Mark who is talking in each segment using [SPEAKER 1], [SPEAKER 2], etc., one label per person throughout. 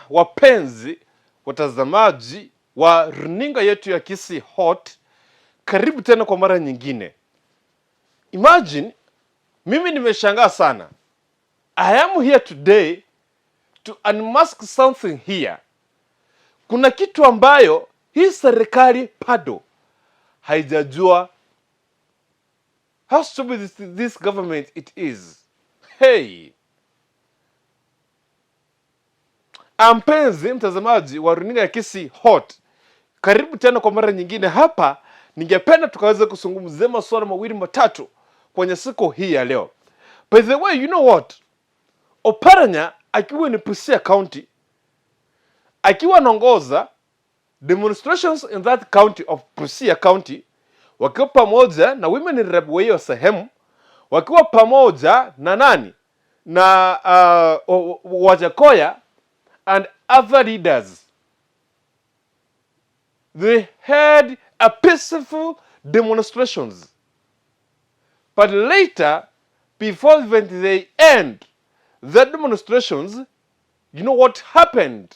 [SPEAKER 1] Wapenzi watazamaji wa runinga yetu ya Kisii Hot, karibu tena kwa mara nyingine. Imagine, mimi nimeshangaa sana. I am here today to unmask something here. Kuna kitu ambayo hii serikali bado haijajua how stupid this government it is. Hey. Mpenzi mtazamaji wa runinga ya Kisii Hot, karibu tena kwa mara nyingine hapa. Ningependa tukaweze kuzungumzia masuala mawili matatu kwenye siku hii ya leo. By the way, you know what? Oparanya akiwa ni Busia County, akiwa anaongoza demonstrations in that county of Busia County, wakiwa pamoja na women rep wa hiyo sehemu, wakiwa pamoja na nani na Wajackoyah and other leaders. They had a peaceful demonstrations. But later, before even they end the demonstrations, you know what happened?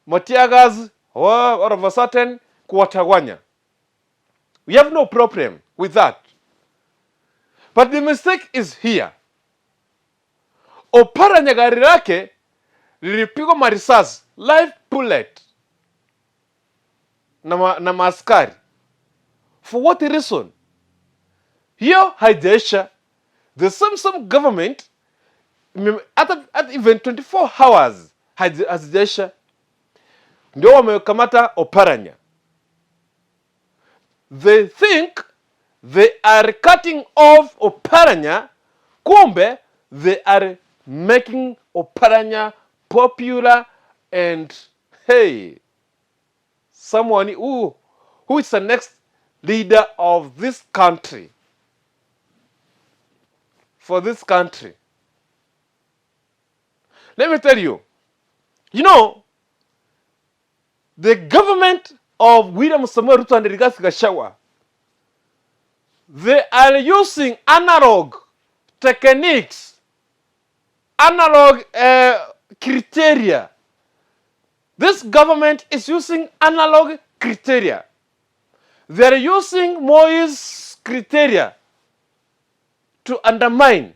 [SPEAKER 1] Mateargas, all of a sudden, kuwatawanya. We have no problem with that. But the mistake is here. Oparanya gari lake lilipigwa marisasi, live bullet na maaskari. For what reason? Hiyo haijaisha. The same government hata even 24 hours hazijaisha, ndio wamekamata Oparanya. They think they are cutting off Oparanya, kumbe they are making Oparanya popular and, hey, someone who is the next leader of this country, for this country. Let me tell you, the government of William Samoei Ruto and Rigathi Gachagua, they are using analog techniques, analog criteria. This government is using analog criteria. They are using Moi's criteria to undermine,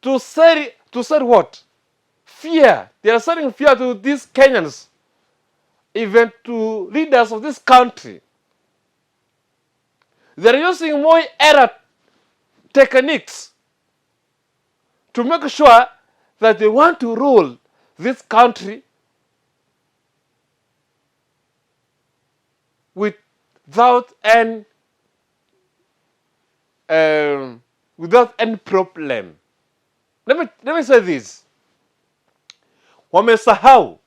[SPEAKER 1] to say what? Fear. They are selling fear to these Kenyans, even to leaders of this country. They are using Moi era techniques to make sure that they want to rule this country without any problem. Let me say this. Wamesahau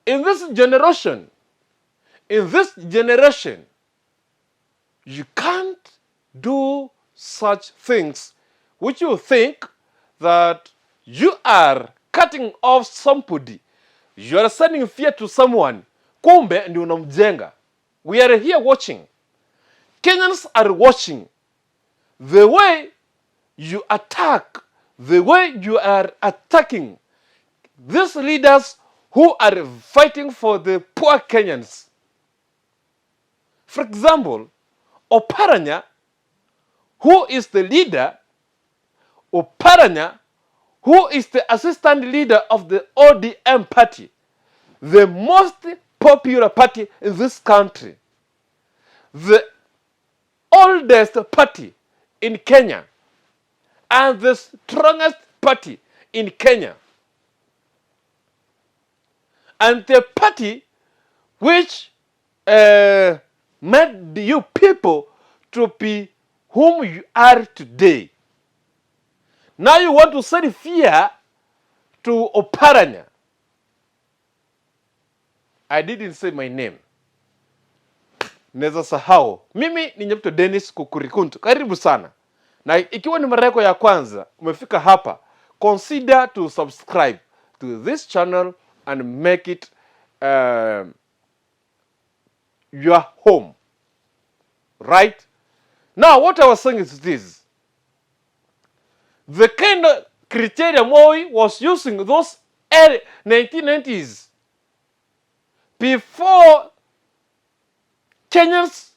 [SPEAKER 1] in this generation, you can't do such things which you think that you are cutting off somebody, you are sending fear to someone, kumbe ndio unamjenga. We are here watching. Kenyans are watching the way you attack, the way you are attacking these leaders who are fighting for the poor Kenyans. For example, Oparanya, who is the leader, Oparanya, who is the assistant leader of the ODM party, the most popular party in this country, the oldest party in Kenya, and the strongest party in Kenya, and the party which made you people to be whom you are today. Now you want to send fear to Oparanya. I didn't say my name. Naweza sahau. Mimi ni Nyapto Dennis Kukurikuntu. Karibu sana. Na ikiwa ni mara yako ya kwanza umefika hapa, consider to subscribe to this channel and make it your home. Right? Now, what I was saying is this. The kind of criteria Moi was using those early 1990s before Kenyans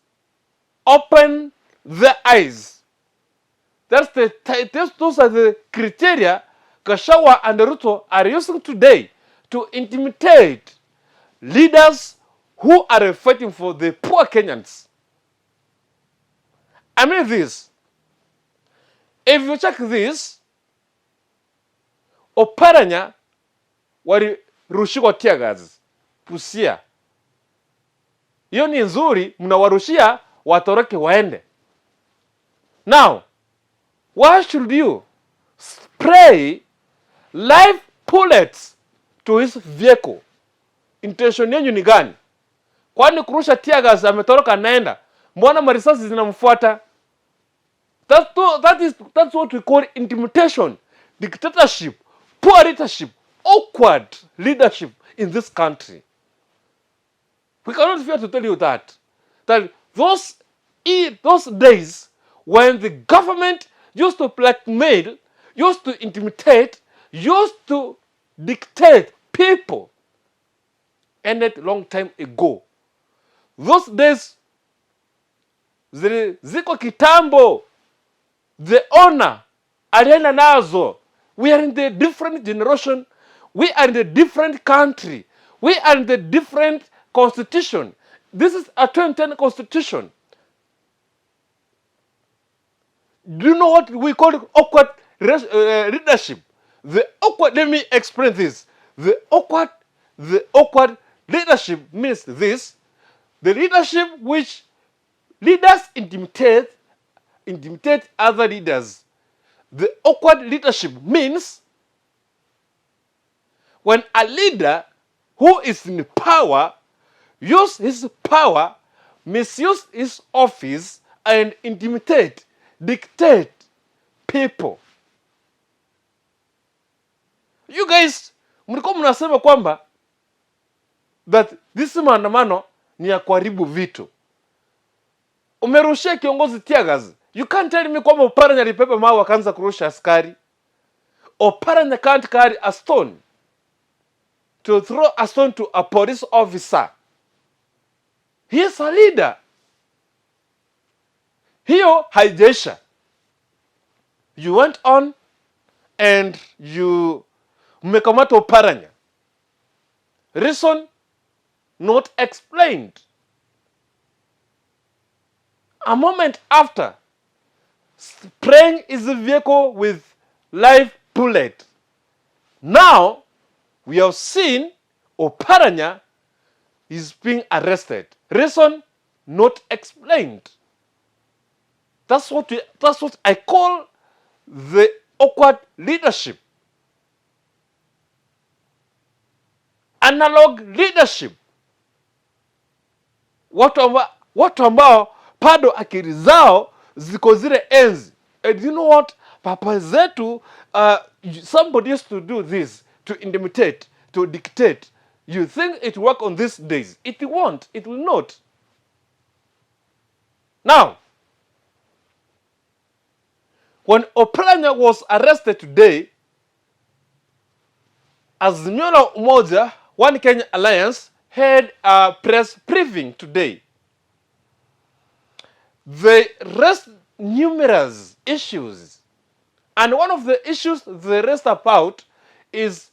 [SPEAKER 1] open their eyes. Those are the criteria Gachagua and Ruto are using today to intimidate leaders who are fighting for the poor Kenyans. I mean this. If you check this, Oparanya walirushiwa tear gas Busia. Hiyo ni nzuri, mnawarushia watoroke waende. Now, why should you spray live bullets to his vehicle? Intention yenyu ni gani? Kwani kurusha tear gas ametoroka anaenda, mbona marisasi zinamfuata? That's what we call intimidation, dictatorship, poor leadership, awkward leadership in this country. We cannot fear to tell you that those days when the government used to blackmail, used to intimidate, used to dictate people, ended long time ago. Those days ziko kitambo. The owner alienda nazo. We are in the different generation. We are in the different country. We are in the different constitution. This is a 2010 constitution. Do you know what we call awkward leadership? The awkward, let me explain this. The awkward leadership means this: the leadership which leaders intimidate other leaders. The awkward leadership means when a leader who is in power use his power, misuse his office, and intimidate, dictate people. You guys mlikuwa mnasema kwamba that this maandamano ni ya kuharibu vitu. Umerushia kiongozi tear gas. You can't tell me kwamba Oparanya alibeba mawe akaanza kurusha askari. Oparanya can't carry a stone to throw a stone to a police officer. He is a leader. Hiyo haijaisha. You went on and you mmekamata Oparanya. Reason not explained. A moment after spraying his vehicle with live bullet. Now we have seen Oparanya is being arrested. Reason not explained. That's what I call the awkward leadership. Analog leadership. Watu ambao bado akili zao ziko zile enzi. And you know what? Papa zetu, somebody used to do this to intimidate, to dictate. You think it work on these days? It won't. It will not. Now, when Oparanya was arrested today, Azimio la Umoja One Kenya Alliance had a press briefing today. They raised numerous issues, and one of the issues they raised about is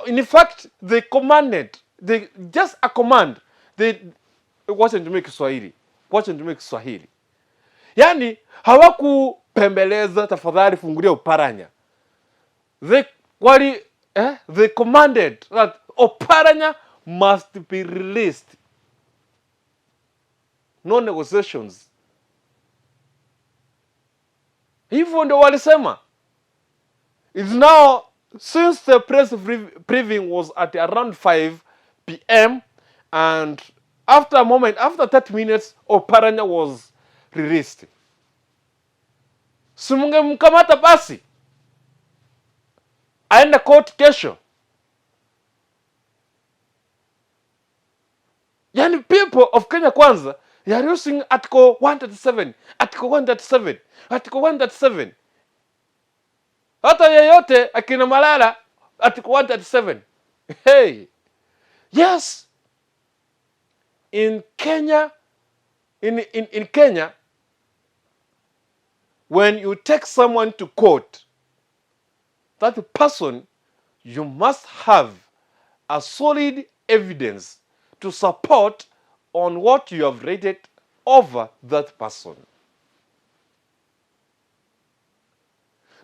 [SPEAKER 1] in fact they commanded, they just a command, they, wacha nitumie Kiswahili, wacha nitumie Kiswahili, yaani hawakupembeleza tafadhali fungulia Oparanya. They commanded that Oparanya must be released. No negotiations. Hivyo ndio walisema. It's now, since the press briefing was at around 5 p.m. and after a moment, after 30 minutes, Oparanya was released. Si mungemkamata basi aende court kesho? Yani people of Kenya Kwanza, they are using Article 137, Article 137, Article 137. Hata yeyote akina Malala article 137. Hey. Yes. In Kenya, in Kenya, when you take someone to court, that person, you must have a solid evidence to support on what you have rated over that person.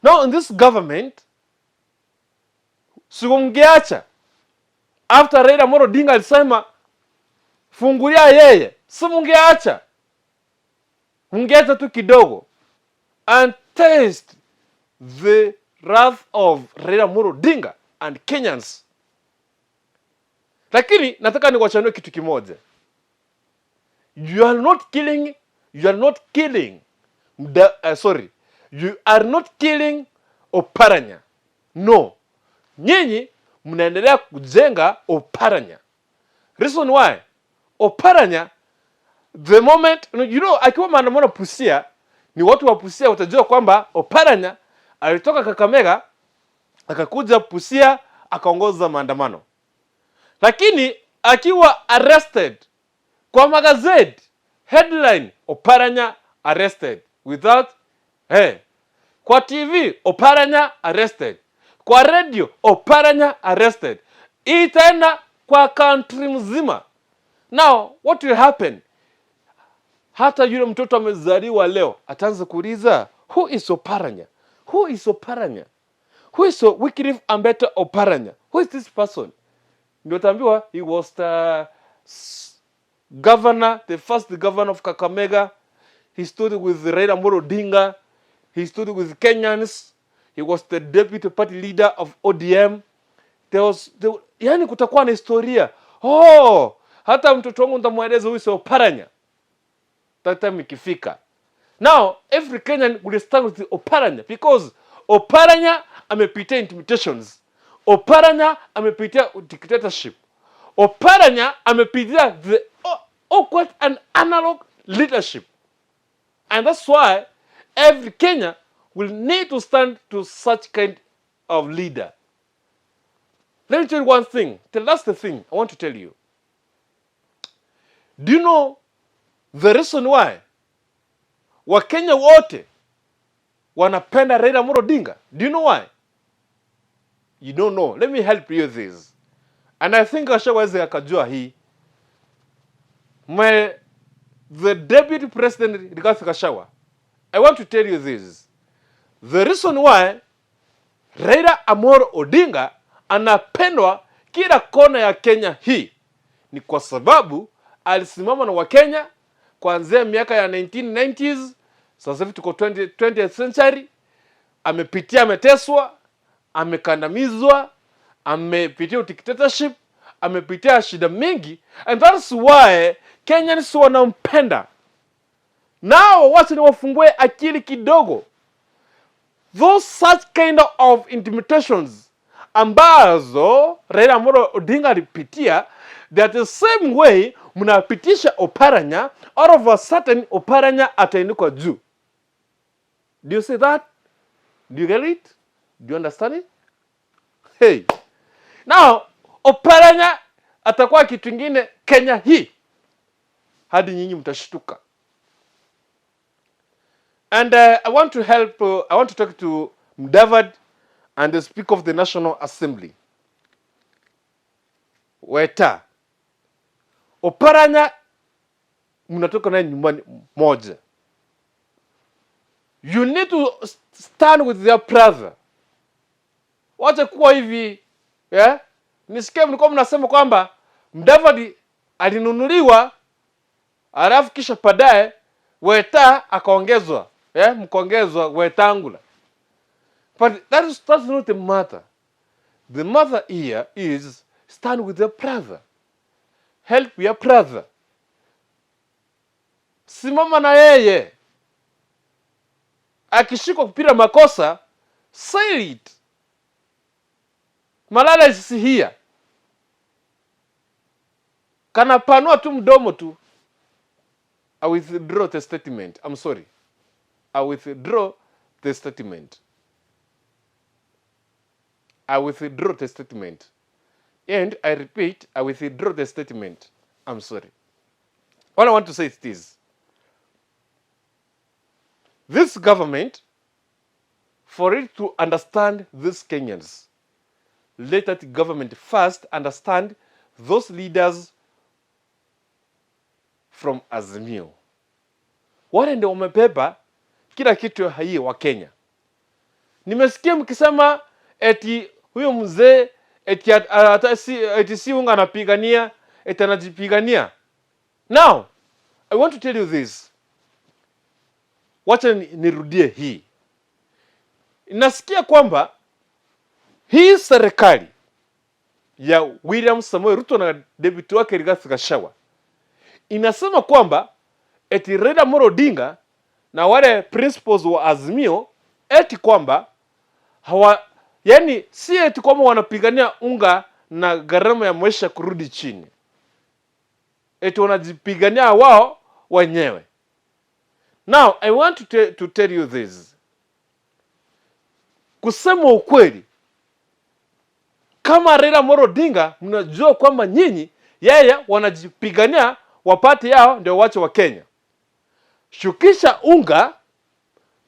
[SPEAKER 1] Now in this government, si mungeacha after Raila Amolo Odinga alisema fungulia yeye, si mungeacha, mungeacha tu kidogo and taste the wrath of Raila Amolo Odinga and Kenyans. Lakini nataka niwachanue kitu kimoja. You are not killing, you are not killing sorry, you are not killing Oparanya. No. Nyinyi mnaendelea kujenga Oparanya. Reason why Oparanya, the moment akiwa maandamano Busia, ni watu wa Busia watajua kwamba Oparanya alitoka Kakamega akakuja Busia akaongoza maandamano, lakini akiwa arrested kwa magazeti headline Oparanya arrested without, hey, kwa TV Oparanya arrested, kwa radio Oparanya arrested, hii tena kwa country mzima. Now what will happen? Hata yule mtoto amezaliwa leo ataanza kuuliza, who is Oparanya? Who is Oparanya? Who is Wycliffe Ambetsa Oparanya? Who is this person? Ndio utaambiwa he was the governor, the first governor of Kakamega. He stood with Raila Amolo Odinga. He stood with Kenyans. He was the deputy party leader of ODM. Yani kutakuwa na historia. Oh, hata mtoto wangu nitamweleza huyu sio Oparanya. That time ikifika. Now, every Kenyan will stand with Oparanya because Oparanya amepitia intimidations. Oparanya amepitia dictatorship. Oparanya amepitia the awkward and analog leadership. And that's why every Kenya will need to stand to such kind of leader. Let me tell you one thing. The last thing I want to tell you. Do you know the reason why Wakenya wote wanapenda Raila Amolo Odinga? Do you know why? You don't know. Let me help you this. And I think ashaweza akajua hii. The deputy president Rigathi Gachagua, I want to tell you this. The reason why Raila Amolo Odinga anapendwa kila kona ya Kenya hii ni kwa sababu alisimama na Wakenya kuanzia miaka ya 1990s, sasa hivi tuko 20th century. Amepitia, ameteswa, amekandamizwa, amepitia dictatorship, amepitia shida mingi, and that's why Kenyans wanampenda. Nao wacha niwafungue akili kidogo. Those such kind of intimidations ambazo Raila Amolo Odinga alipitia, that the same way mnapitisha Oparanya, all of a sudden Oparanya atainuka juu. Do you see that? Do you get it? Do you understand it? Hey. Now, Oparanya atakuwa kitu kingine Kenya hii hadi nyinyi mtashtuka. And I want to help, I want to talk to Mudavadi and the Speaker of the National Assembly. Weta. Oparanya mnatoka naye nyumbani moja. You need to stand with their brother. Wacha kuwa hivi, yeah? Nisikie mlikuwa mnasema kwamba Mudavadi alinunuliwa alafu kisha baadaye Weta akaongezwa, yeah? Mkaongezwa Wetangula. But that's not the matter. The matter here is stand with your brother. Help your brother. Simama na yeye. Akishikwa kupira makosa, say it. Malala is here. Kanapanua tu mdomo tu. I withdraw the statement. I'm sorry. I withdraw the statement. I withdraw the statement. And I repeat, I withdraw the statement. I'm sorry. All I want to say is this. This government, for it to understand these Kenyans, let that government first understand those leaders from Azimio. Wale ndio wamebeba kila kitu hii wa Kenya. Nimesikia mkisema eti huyo mzee eti si unga anapigania, eti anajipigania. Now, I want to tell you this. Wacha nirudie hii. Nasikia kwamba hii serikali ya William Samoei Ruto na deputy wake Rigathi Gachagua inasema kwamba eti Raila Amolo Odinga na wale principals wa Azimio eti kwamba hawa, yani si eti kwamba wanapigania unga na gharama ya maisha kurudi chini, eti wanajipigania wao wenyewe. Now I want to tell you this, kusema ukweli, kama Raila Amolo Odinga, mnajua kwamba nyinyi yeye wanajipigania wapate yao ndio wache wa Kenya. Shukisha unga,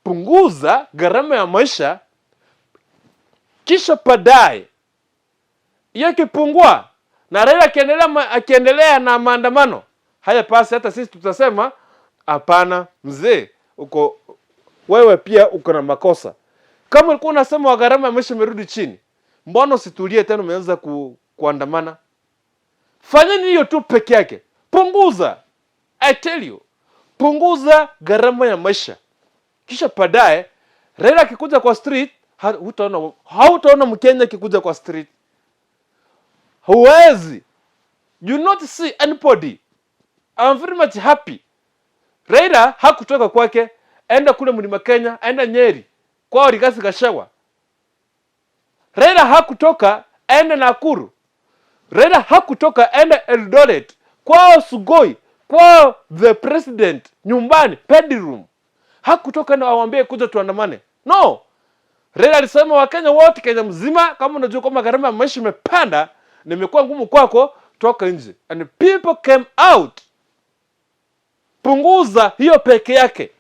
[SPEAKER 1] punguza gharama ya maisha, kisha baadaye hiyo ikipungua na Raila akiendelea na maandamano haya, basi hata sisi tutasema hapana, mzee, uko wewe pia uko na makosa. Kama ulikuwa unasema wa gharama ya maisha imerudi chini, mbona usitulie tena umeanza kuandamana? Fanyeni hiyo tu peke yake, punguza. I tell you, punguza gharama ya maisha, kisha baadaye Raila akikuja kwa street, hutaona, hautaona Mkenya akikuja kwa street. Huwezi, you not see anybody. I'm very much happy. Raila hakutoka kwake, enda kule Mlima Kenya, enda Nyeri kwao Rigathi Gachagua. Raila hakutoka enda Nakuru. Raila hakutoka enda Eldoret kwao Sugoi, kwao the president nyumbani bedroom. Hakutoka na awambie kuja tuandamane. No. Raila alisema Wakenya wote Kenya mzima, kama unajua kwamba gharama ya maisha imepanda na imekuwa ngumu kwako, toka nje. And people came out. Punguza hiyo peke yake,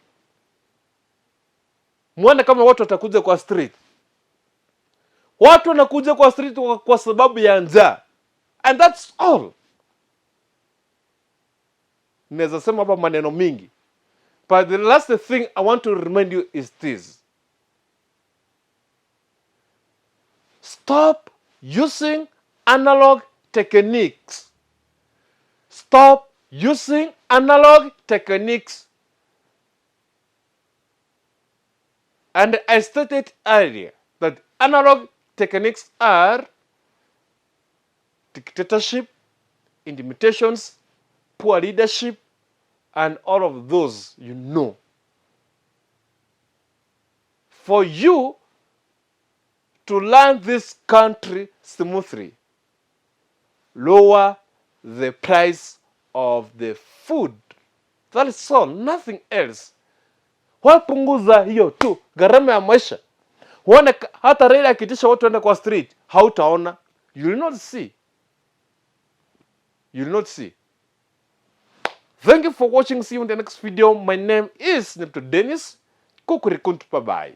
[SPEAKER 1] muone kama watu watakuja kwa street. Watu wanakuja kwa street kwa sababu ya njaa, and that's all. Naweza sema hapa maneno mingi, but the last thing I want to remind you is this: stop using analog techniques. Stop using analog techniques. And I stated earlier that analog techniques are dictatorship, intimidations, poor leadership, and all of those you know. For you to learn this country smoothly, lower the price of the food. That is all, nothing else. Wapunguza hiyo tu gharama ya maisha. Huone hata Raila akitisha watu waende kwa street, hautaona. You will not see. You will not see. Thank you for watching. See you in the next video. My name is Nepto Dennis. Kukurikuntu. Bye bye.